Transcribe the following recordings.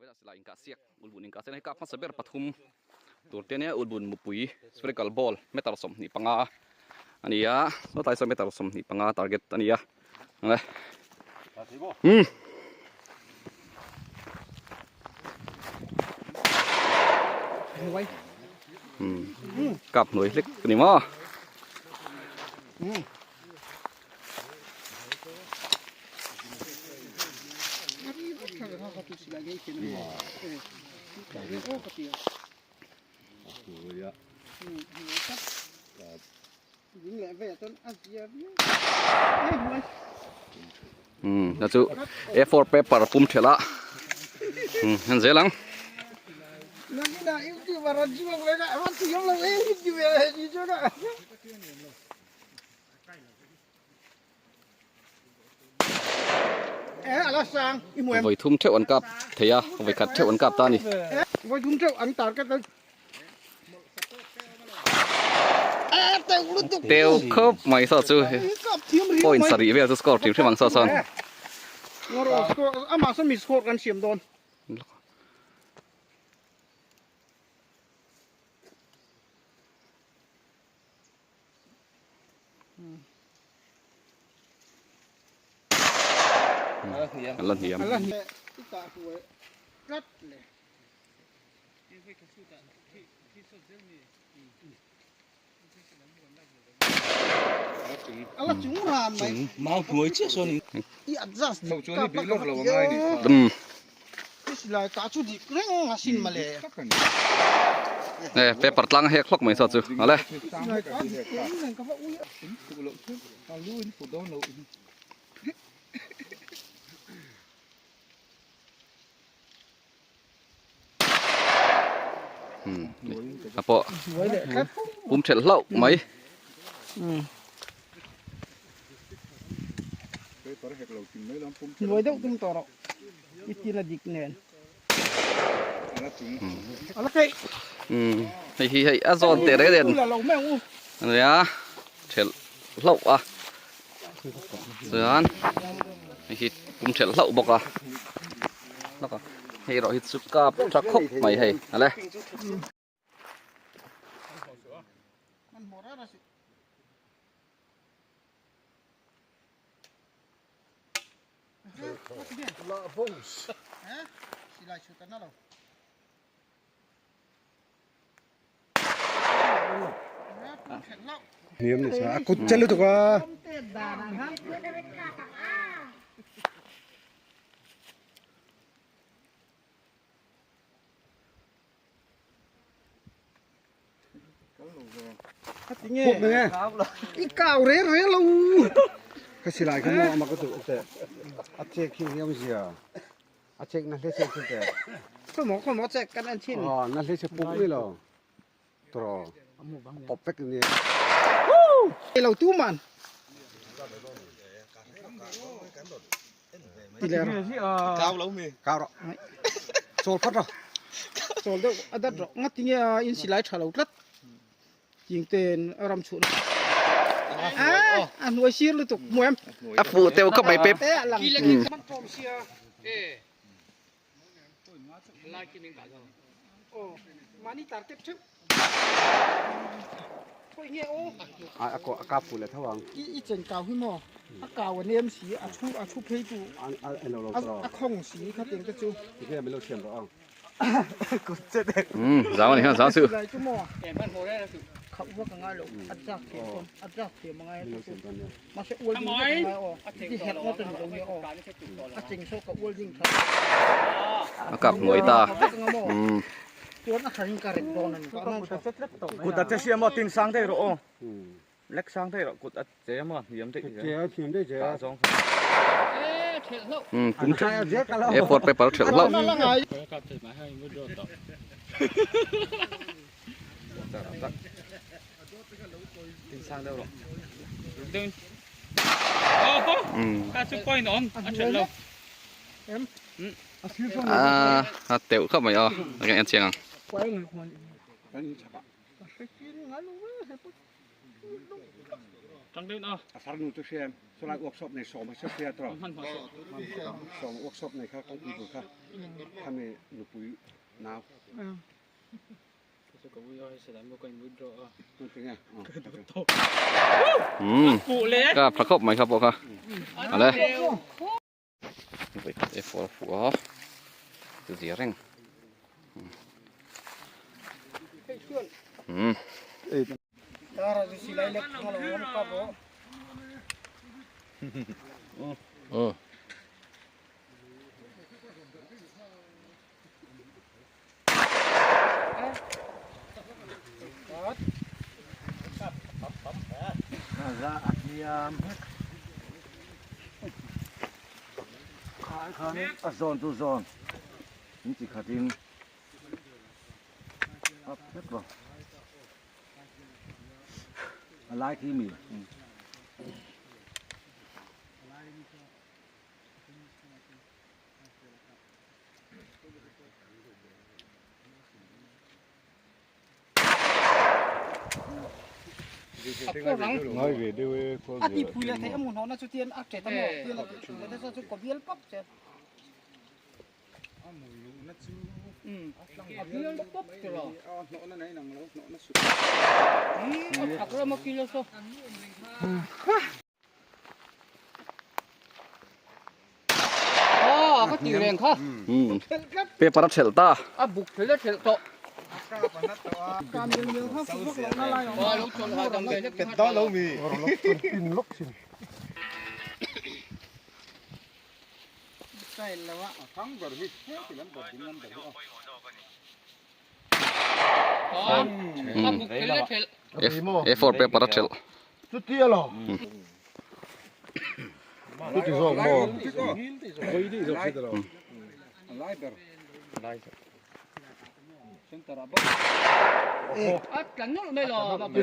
Silai inkah siak ulbun inkah siak hei kap hmasa ber pathum tur te ania ulbun mupui spherical ball meter 25 a ni a sawtlai saw meter 25 target a ni a umm umm kap hnuai hlek a ni maw. Umm na chu A4 paper pum thelh a umm en zel ang. Vawi thum theuh an kap thei a, vawi khat theuh an kap ta a ni. Teu khawp mai saw chu point sarih vel chu score hrim hrim ang saw chuan. An la hniam. E paper tlang a hek hlawk mai saw chu awle. A pawh pum thelh hlauh mai. Hnuai deuh tum tawh rawh i tin a dik nen. Hei hi hei a zawn teh reng nen ania thelh hlauh a chuan hei hi pum thelh hlauh bawk a. Hei erawh hi chu kap tha khawp mai hei ale. A kut che lutuk a. I kau re re lo. Ka silai kha maw ama ka tu te. A chek hi hiam zia. A chek na hle chek chu te. Khaw maw khaw maw chek kan en thin. Aw na hle chek puk ni lo. Tro. Pop vek ni. Lo tu man. Ti le ro. Kau lo mi. Kau ro. Chol phot ro. Chol deuh a dat ro. Nga tinge a in silai tha lo tlat. Ting ten a ram chhun. A a hnuai sir lutuk hmu em. A fuh teuh khawp mai pep. A a kap fuh leh tho ang. I chen kau hi maw a kau a nem si a thu a thu phei tu a khawng si kha tiang te chu. Tikhe min lo siam rawh ang. Zau a ni hian zau chu. Chu maw khauh vak a ngai lo a zak thiam chuan a zak thiam a ngai a chu mahse ual ding vak a ngai aw i herh ngawt a ni lo nia aw a cheng saw ka ual ding tha a kap hnuai ta chuan a tharin ka rek dawn a ni kut a che sia maw tin sang daih rawh aw lek sang daih rawh kut a che maw hniam daih che a hniam daih che a zawng kum A4 paper thelh hlauh tin sang deuh rawh a teuh khawp mai aw a en chiang ang. A farnu chu hria em? Chulai workshop nei sawm a hria tawh. Sawm workshop nei kha kawngpui tur kha khami nupui nau. Ka pha khawp mai kha pawh kha. Ale. Vawikhat e fawr a fuh a. Zia reng. A zawn chu zawn in chi khatin up vek rawh a lai khi mi. A ti phui leh theih a mu hnawhna chu tian a ṭet a maw tian a ṭet a chu kaw bial pap che a bial pap che lo a chak rama kil a saw. Ka ti reng kha. Paper a thelh ta. A buk thelh a thelh tawh. A4 paper a thelh. Chutia lo. Chuti zawk maw?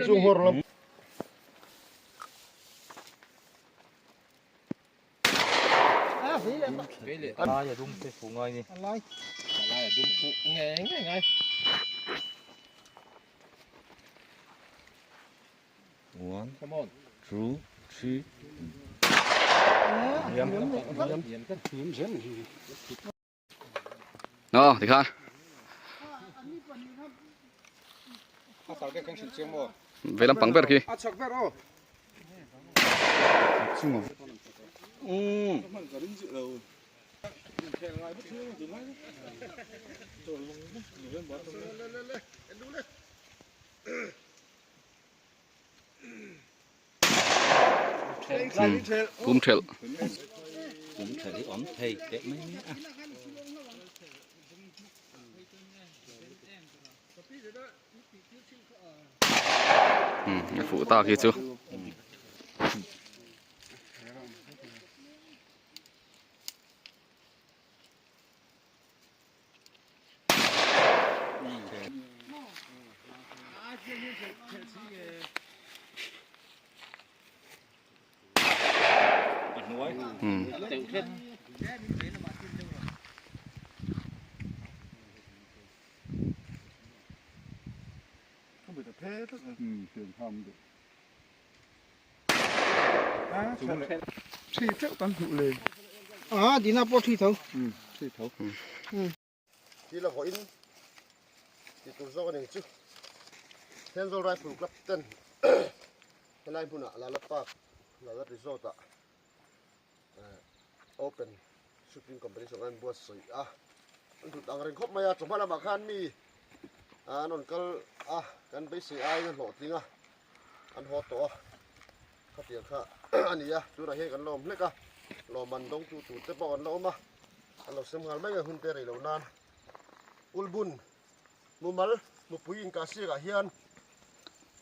Chung hawr lam. Lai a dum te fuh ngai ni. Lai a dum fuh nge nge ngai. One, two, three. No, tikhan. Vei lampang ber khi. Pum thelh. Pum thelh hi awm thei teh mai mai a. A fuh tak hi chu. A dina pawh thi tho. Thil a vawin tih tur zawk a ni chu Thenzawl Rifle Club ten helai hmunah Lalat Park Lalat Resort ah Open Shooting Competition an buatsaih a an hlut ang reng khawp mai a chawhma lamah khan mi an rawn kal a kan beisei aiin a hlawhtling a an haw tawh a khatiang kha a ni a tunah hian kan la awm hlek a lawmman dawngtu tur te pawh an la awm a an lo sem nghal mai a hun te rei lo nan ulbun mumal mupui inkahsiak ah hian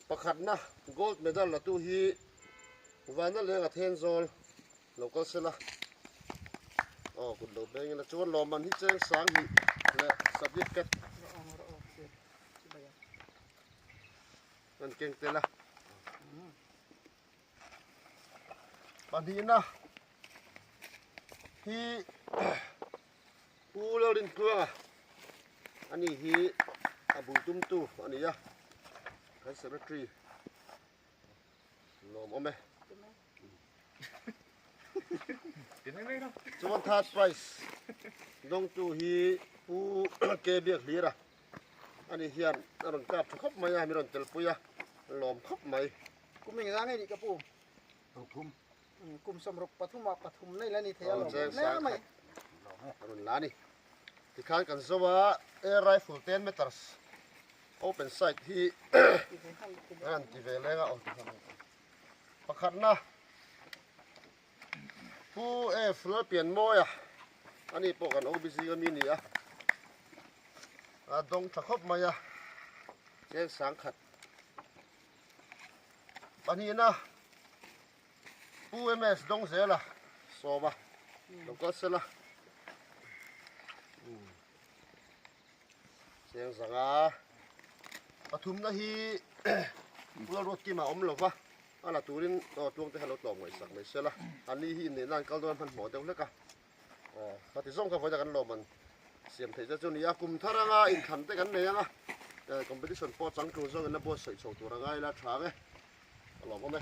pakhatna gold medal la tu hi vana leng a then zawl lo kal sela aw kut lo beng ila chuan lawmman hi cheng sang hnih leh certificate Kan keng tel a. Pahnihna hi Pu Lalrintluanga ani hi a bul tumtu a ni a, kan secretary lawm awm e. Chuan third prize dawngtu hi Pu K Biakhlira ani hian a rawn kap tha khawp mai a, mi rawn telpui a, lawm khawp mai. Kum engzah nge nih ka pu? Pathum. Kum sawmruk pathumah pathum na ila ni thei a lawm hle mai. A rawn la a ni. Tikhan kan zo a, air rifle 10 meters open sight hi a rawn ti ve leng a, aw pakhatna Pu F Lalpianmawia ani pawh kan OB zinga mi ni a, a dawng tha khawp mai a, cheng sangkhat pahnihna Pu MS Dawngzela sawma lo kal sela cheng zanga pathumna hi Pu Lalruatkima awm lova a la turin aw tuangte kha lo tlawm ngaihsak mai sela ani hi inneihna an kal dawn hmanhmawh deuh hlek a aw khati zawng kha vawiin kan lawm an siam theih te chu ni a kum thar anga inthlan te kan nei anga competition pawh changtlung zawngin a buatsaih chho tur a ngai la tha ang e. Ka lawm awm e.